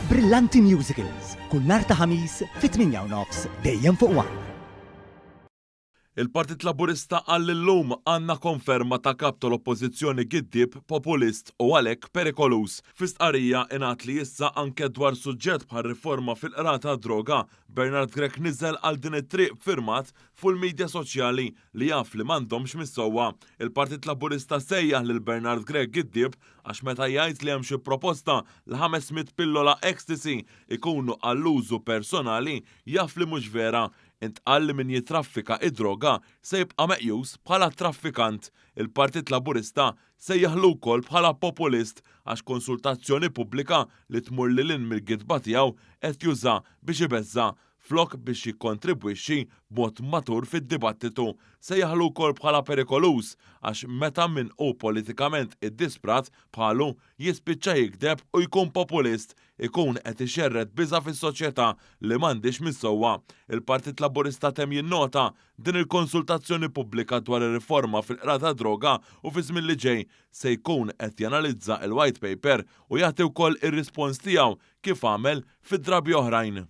Brillanti Musicals, kull nhar ta' Ħamis fit-8 u nofs dejjem fuq One. Il-Partit Laburista qal li llum għandna konferma ta' Kap tal-Oppożizzjoni giddieb, populist u għalhekk perikoluż. Fi stqarrija ingħad li issa anke dwar suġġett bħar-riforma fil-qrati għad-droga, Bernard Grech niżel għal din it-triq b'firmat fuq il-midja soċjali li jaf li m'għandhomx mis-sewwa. Il-Partit Laburista sejjaħ lil Bernard Grech giddieb għax meta jgħid li hemm xi proposta li 500 pillola ecstasy ikunu għall-użu personali jaf li mhux vera. Intqal li min jittraffika id-droga se jibqa' meqjus bħala traffikant. Il-Partit Laburista sejjaħlu wkoll bħala populist għax konsultazzjoni pubblika li tmur lil hinn mill-gidba tiegħu qed juża biex ibeżża' flok biex jikkontribwixxi b'mod matur fid-dibattitu. Sejjaħlu wkoll bħala perikoluż għax meta min hu politikament iddisprat bħalu jispiċċa jigdeb u jkun populist, ikun qed ixerred biża' fis-soċjetà li m'għandhiex mis-sewwa. Il-Partit Laburista temm jinnota din il-konsultazzjoni pubblika dwar ir-riforma fil-qrati tad-droga u fiż-żmien li ġej se jkun qed janalizza l-White Paper u jagħti wkoll ir-rispons tiegħu kif għamel fi drabi oħrajn.